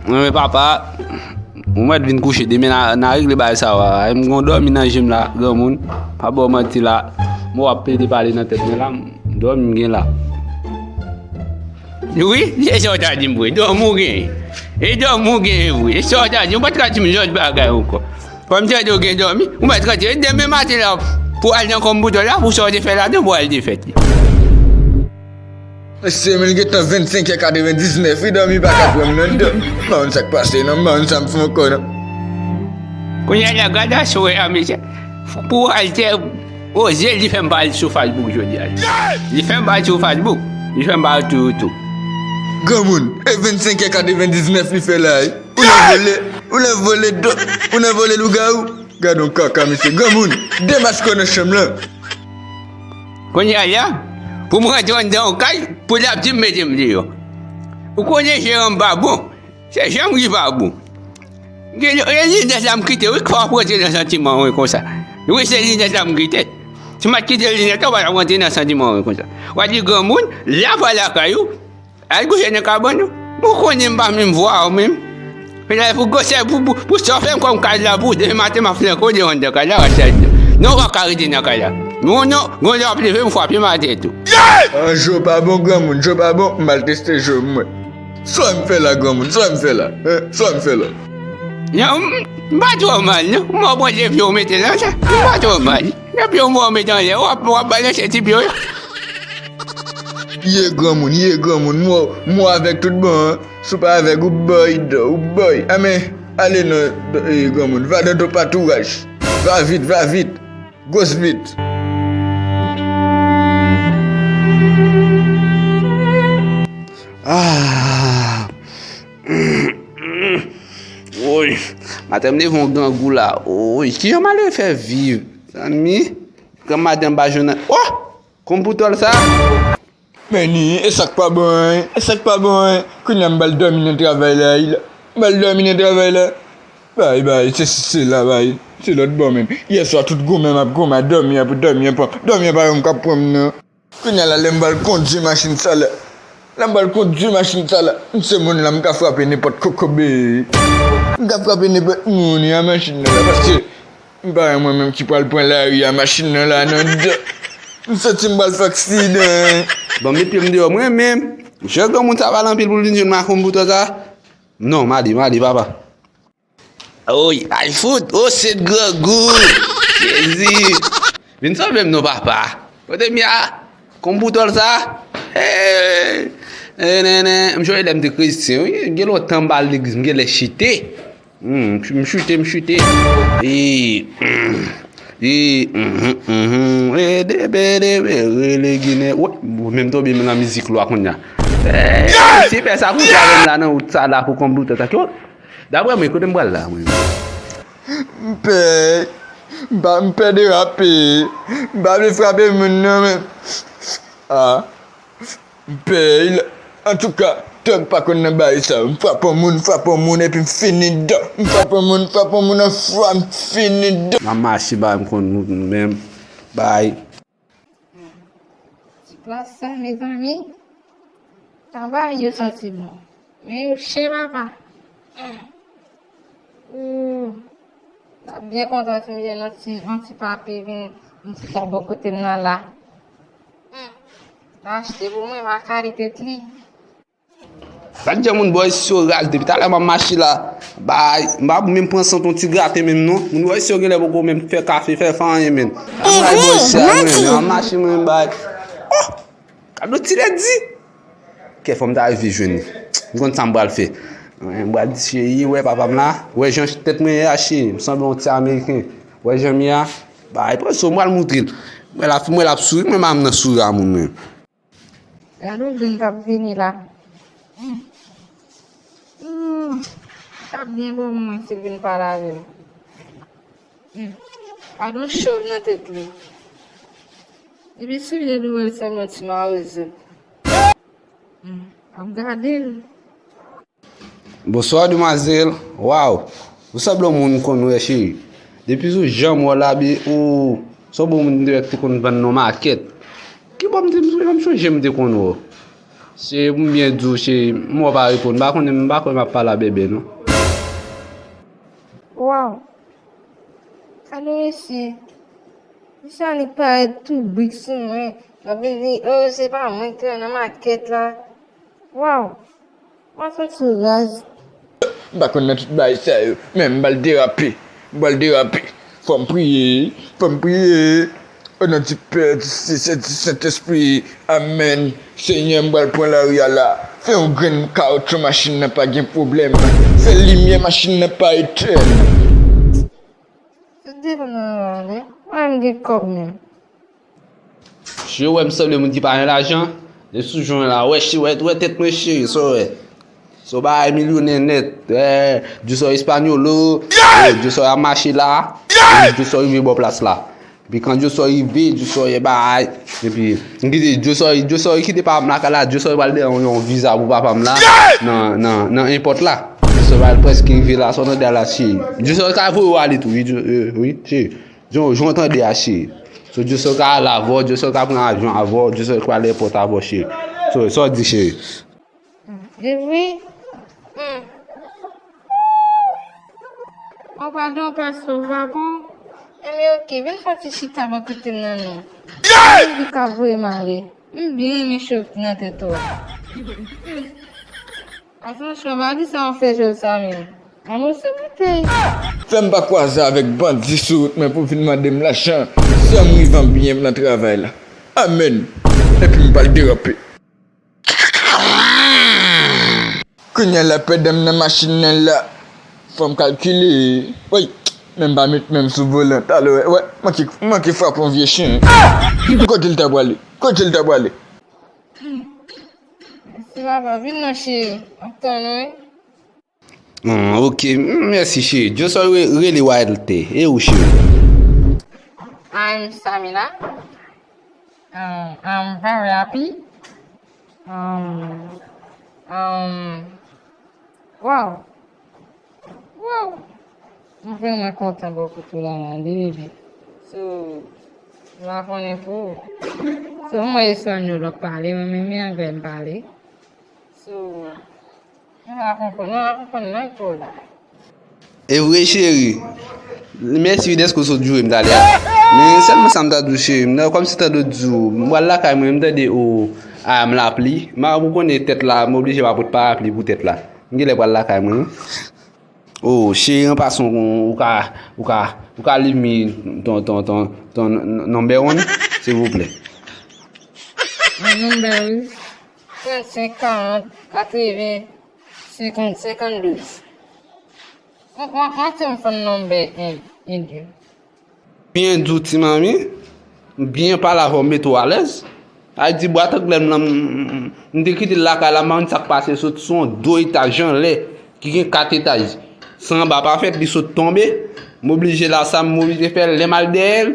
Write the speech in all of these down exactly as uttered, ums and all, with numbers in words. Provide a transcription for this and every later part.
Mwen, men papa, ou mèt vin kouche demen, n a, n a regle bagay sa a. M gon dòmi nan je m la, granmoun. Pa ba w manti la. Mwen w ap plede pale nan tèt mwen la, dòmi m gen la. Wi, se sa w ta di m vre. Dòmi w genyen. E dòmi w genyen vre. E sa w ta di m, ou pa t ka di m lòt bagay ankò. Kòm tande w gen dòmi, ou mèt rantre demen maten la pou al nan konbouton la, pou sa w te fè ladan, pou al defèt li. Mesye, men l gentan vennsenk è katrevendiznèf, wi, dòmi pa ka pran m nan dòmi. M pa konn sa k pase, non, m pa konn sa m fè ankò, non. Kounye a la, gad aswè a, mesye. Pou al te oze, li fè m pa al sou Facebook jodi a. Li fè m pa al sou Facebook. Li fè m pa al tou, tou. Granmoun, e vennsenk è katrevendiznèf li fè la, wi. Ou nan vole, ou nan vole do, ou nan vole lougawou. Gad yon kaka, mesye. Granmoun, demaske w nan chanm lan. Kounye a la, pou m rantre anndan yon kay, pou l ap di m mete m deyò. Ou konnen jeran m pa bon. Se jan m ki pa bon. Gen, gen linèt la m kite, wi, k fè w ap rantre nan santiman w konsa. Wi, se linèt la m kite. Si m pa t kite linèt la, w pa t ap rantre nan santiman w konsa. W a di granmoun, lè w pa lakay ou, al kouche nan kabann ou. Mwen konnen m pa menm vwa w menm. Fè la pou gwosè, pou, pou, pou sa w fè m kòm kay la, pou demen maten m ap flanke w devan anndan kay la, w a chal. Non, w pa ka rete nan kay la. Non, non, gon lè w ap leve m frape m atè tou. Ah, je w pa bon, granmoun, je w pa bon, m al teste je w mwen. Sa m fè la, granmoun, sa m fè la, hein? Sa m fè la? Non, m, m pa twò mal, non. M wè w pran de pye w mete nan sa. M pa twò mal. De pye w mwen w mete anlè, w ap, w ap balanse ti pye w yo. Ye granmoun, ye granmoun, m wè w, m wè w avèg tout bon, hein. Si w pa avèg, ou bay dan, ou bay. Ah, men, ale non, eh, granmoun, va nan do patouraj. Va vit, va vit. Gwos vit. Ah. Woy. Maten m leve yon grangou la. Woy, kijan m ale fè viv? Zanmi, granmaten m pa jwenn. Oh! Konn pou tòl sa? Men ni, e sa k pa bon, hein? E sa k pa bon, hein? Kounye a m bal dòmi nan travay la, wi la. M bal dòmi nan travay la. Bay, bay, se, se, se la, bay. Se lòt bò menm. Yèswa, tout goumen m ap goumen a dòmi a pou dòmi an pran m. Dòmi an pa janm ka pran m, non. Kounye a la, lè m bal kondui machin sa la. Lè m bal kondui machin sa la. M se moun la, m ka frape nenpòt kokobe. M ka frape nenpòt moun a machin nan la, paske m pa wè mwen menm ki pral pran lari a machin nan la nan dan. M santi m pral fè aksidan. Bon, met pye m deyò mwen menm. Jan granmoun sa pale anpil pou l vin jwenn m ak yon bouton sa. Non, m ale, m ale, papa. Oy, ay fout, o se grangou. Jezi. Vin sove m non, papa. Kote m ye a? Konn pou tòl sa? Hey! Eh, nen, nen. M sonje lè m te kretyen, wi. Gen lontan m pa al legliz, m genlè chite. Hmm, m chute, m chute. E, hmm, e, mhm, mhm. E, debe, debe, rele Ginen. Wè, mwen menm tonbe nan mizik lwa kounye a. Eh, si fè sa konsa avè m la nan wout sa la pou konn pou tòl sa. Daprè mwen, kote m pral la, mwen? M pè, m pa, m pè derape. M pa vle frape moun non, men. Ah, m pè, il, antouka, tòg pa konn nan bagay sa yo. M frape yon moun, m frape yon moun, epi m fini dan. M frape yon moun, m frape yon moun, yon fwa, m fini dan. M ap mache bay, m konn wout mwen menm. Bay. Ti plas sa, mezanmi. Travay yo santi bon. Men yo chè, papa. Ooh. M ta byen kontan si m te nan ti, yon ti papi vin, yon ti sa bò kote m nan la. M ta achte pou mwen, m a kale tèt li. Gad jan moun bò isi yo raz, depi talè m ap mache la. Bay, m pa menm pran sant yon ti graten menm non. Moun bò isi yo genlè poko menm fè kafe, fè, fè anyen menm. Ann bay bò isi a mwen, men ap mache mwen bay. Oh! Gad yon ti lèdi. Kè fò m ta rive jwenn li. M konn sa m pral fè. M pral di cheri, wè papa m la. Wè jan tèt mwen ye a cheri. M sanble yon ti ameriken. Wè jan m ye a. Bay, pran so, m pral moutre l. Mwen l ap, mwen l ap souri, mwen pa menm nan souri a moun mwen. Gad yon grenn k ap vini la. Hmm. Hmm. T ap byen bon pou mwen si l vin pale avè m. Hmm. Gad yon chòv nan tèt li. Depi sou vye nouvèl sa, yon ti marezon. Hmm. Ap gade l. Bonswa, demwazèl. Waw, ou sanble yon moun m konn wè, cheri. Depi sou jan m wè w la, bi, ou sanble yon moun m te wè k te konn vann nan makèt. Ki bò m te, m sonje m te konn wè w. Cheri, pou m byen di w, cheri, m wè w pa reponn. M pa konnen, m pa kwè m ap pale a bèbè, non. Waw. Gade mesye. Misye annik parèt tou brik sou mwen. L ap vin di, oh, se pa mwen ki te nan makèt la. Waw. Mwen santi raz. M pa konn nan tout bagay sa yo, men m pral derape. M pral derape. Fò m priye, fò m priye. O non di Pè, di Fis e di Sentespri. Amèn. Senyè, m pral pran lari a la. Fè yon grenn kawotchou machin nan pa gen pwoblèm. Fè limyè machin nan pa etèn. Tout depann nan rale. Mwen menm gen kòb menm. Cheri, w wè m sanble moun ki pa gen lajan? Depi sou jan w la, wè cheri, wè, wè tèt mwen cheri, sa w wè. Se yon bagay milyonè nèt. Eh, Djosò Espagnolo, eh, Djosò ap mache la, eh, Djosò rive bò plas la. Epi kan Djosò rive, Djosò ye bagay. Epi, m kite Djosò, Djosò kite pa m lakay la, Djosò pral dèyè yon, yon viza pou papa m la, nan, nan, nan enpòt la. Djosò pral prèske rive la, sa w tande a la cheri. Djosò ka voye w ale tou, wi, Djo-, eh, wi, cheri. Jan, jan w tande a cheri. So, Djosò ka ale avè w, Djosò ka pran avyon avè w, Djosò ka ale enpòt avè w cheri. So, sa w di cheri? Evre? Hmm. Ou pa gen yon paspò, ou pa bon? Enben oke, vin fè yon ti chita bò kote m nan non. Mwen ki ka voye m ale. M byen renmen cho ki nan tèt ou a. Atensyon, pa di sa w fè jòl sa menm. Ann nou sou bouteyi. Fè m pa kwaze avèk bandi sou wout mwen pou vin mande m lajan. San m rive an byen nan travay la. Amèn. Epi m pral derape. Kounye a la pandan m nan machin nan la, fò m kalkile. Woy, men m pa met men m sou volan. Talè, wè, manke, manke frape yon vye chen. Kote l ta pwale? Kote l ta pwale? Mèsi papa, vin non cheri. M ap tann ou wi. Hmm, ok, mèsi cheri. Djosò re-, rele Walte. E ou cheri? I'm Samina. Um, I'm very happy. Um, um, wow. Wow. Mwen vrèman kontan bò kote w la, la, li, li. So, m pa konnen pou ou. So, mwen espanyòl w ap pale, mwen menm e anglè m pale. So, mwen pa konprann, mwen pa konprann nan kò la. E vre cheri. Mèsi wi dèske w sot joure m talè a. Men sèlman sa m ta di w cheri, m nan kòmsi tande w di w, m pral lakay mwen, m tande o, a m lapli. M a ou konnen tèt la, m oblije pa pot parapli pou tèt la. M genlè pral lakay mwen wi. O cheri, an pasan ou ka, ou ka, ou ka leave me ton, ton, ton, ton number one, silvouplè. Mwen number wi. Trannsenk, karant, katreven, senkant, senkanndouz. Mwen, mwen, mwen te yon fon nonbe en, en de. Byen di w ti manmi, m byen pale avè w, m mete w alèz. Sa vle di bwat anglè m lan, m, m, m, m te kite l lakay la, m pa konn sa k pase, sot sou yon do etaj anlè, ki gen kat etaj. San anba pa fèt, li sot tonbe. M oblije la sa, m oblije fè l, lè m al dèyè l,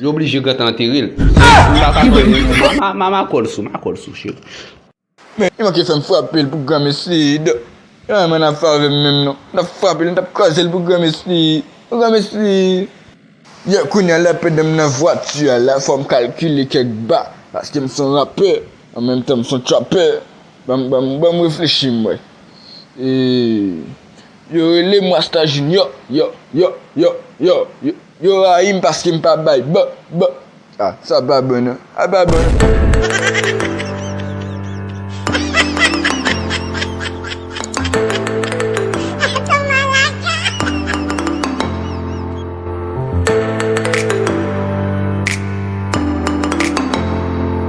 yo oblije gentan antere l. M pa ka fè, ma, ma, ma, ma kòl sou, ma kòl sou, cheri. Men, li manke fè m frape l pou granmesi. Yo menm an afè avè m menm non. M t ap frape l, m t ap kraze l pou granmesi. Pou granmesi. Yè, kounye a la pandan m nan vwati a la, fò m kalkile kèk ba. Paske m se yon rapè, an menm tan m se yon trapè. Ban m, ban m, ban m reflechi m wè. E, yo rele m Rasta Junior. Yo, yo, yo, yo, yo, yo rayi m paske m pa bay. Ba, ba. Ah, sa pa bon non. Sa pa bon.